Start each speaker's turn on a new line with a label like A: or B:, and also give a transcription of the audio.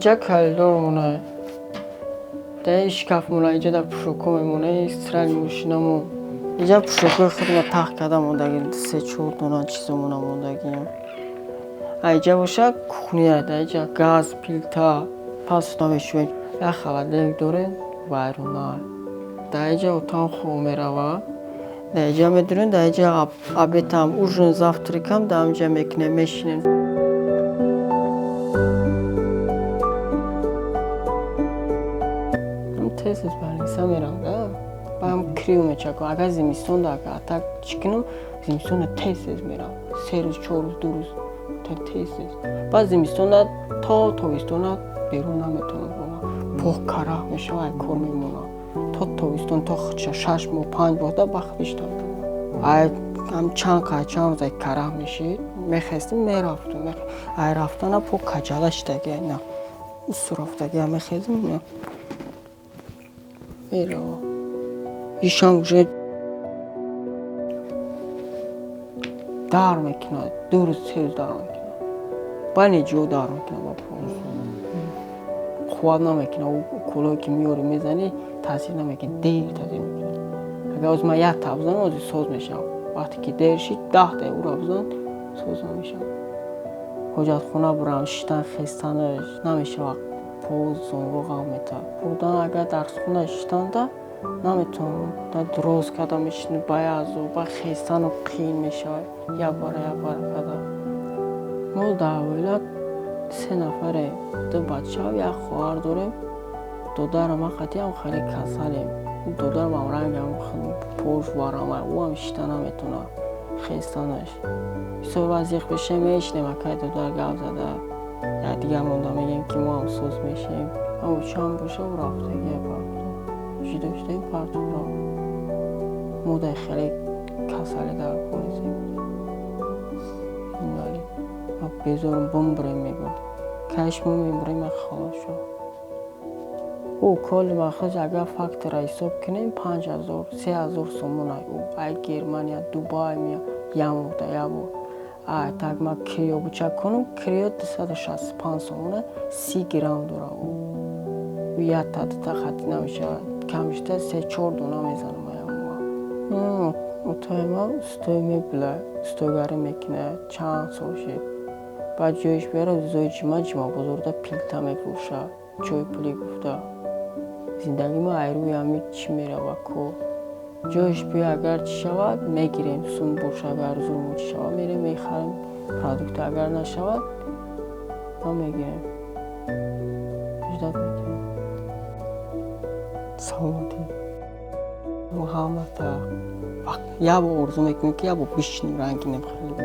A: Иҷа коридор монад. Дар ин шкаф монад, иҷа дар пӯшокҳо мемонад, стиральный мошинамон. Иҷа пӯшокҳои худро тах карда мондагим, се-чор дона чизомона мондагим. А иҷа бошад кухня, дар иҷа газ, плита, посуда мешӯем. Як холодильник дорем, вайрона. Дар иҷа отам хоб меравад. Дар иҷа медурем, дар иҷа обедам, ужин, завтракам дар ҳаминҷа мекунем, мешинем. Тез-тез больница мерам да. Баъд крио мечакам. Агар зимистонда агар атак чӣ кунам, зимистонда тез-тез мерам. 3 рӯз, 4 рӯз, 2 рӯз тез-тез. Баъд зимистонда то тобистона берун наметавонам бирам. Пох карах мешавад, кор мемонам. То тобистон, то 6 моҳ, 5 моҳ да ба худиш ай чанд чанд рӯз ай карах мешид, мехестим, мерафтум. Ай рафтана по каҷала шидаги, на усу рафтаги, мехезим, на мерава. Ишам уже дар мекунад, 2 рӯз, 3 рӯз дар мекунад. Байни ҷо дар мекунад ба по. Қувват намекунад, уколое ки меёрӣ мезанӣ, таъсир намекунад, дер таъсир мекунад. Агар ҳозир ман як та бизанам, ҳозир соз мешавам. Вақте ки дер шид, 10 та ура бизан, соз намешавам. Ҳоҷатхона бурам, шиштан, хестанаш намешавад. По зонго ғам метавад. Бурдан агар дарсхона шиштанда наметавонам. Дароз карда мешинӣ ба як зо, ба хестану қиин мешавад. Як бара, як бара карда. Мо дар оила се нафарем, ду бача, як хоҳар дорем. Додарам ман қатъиам хеле касалем. Додарам рангам пош варама, ӯам шишта наметавонад, хестанаш. Бисёр вақт зиқ мешавем, мешинем, акай додар гап зада. Якдигар монда мегӯем, ки мо ҳам соз мешавем. Очам боша, ӯ рафтагия парту. Ҷудо шудаем, парту рафт. Мо дар хеле касалӣ дар хонисем. Ман безорам, бумбурем, мегӯям. Кай шумо мемурем, ман халос шудам. Ӯ коли махсус агар фактора ҳисоб кунем, 5000, 3000 сомон ай ӯ. Ай Германия, Дубай меяд, як моҳда як бор. Ай так ман крио буча кунам, крио 265 сомона, 30 грамм дорад ӯ. Ӯ якта дута хатӣ намешавад. Камшуда се-чор дона мезанам як моҳ. Отаи ман устои мебла, устогарӣ мекунад, чанд сол шид. Баъд ҷоиш биёра, рӯзои ҷумъа ҷумъабозорда плита мефурӯшад, чойи пулӣ гуфта. Зиндагии мо ай рӯи ҳамин чӣ меравад кор. Ҷоиш биё, агар чӣ шавад, мегирем, сум боша, агар зурмо чӣ шавад, мерем мехарем продукт, агар нашавад, намегирем. Ждать мекунем. Саломатӣ. Мо ҳамата як бор орзу мекунем, ки як бор бишинем, рангинем хеле.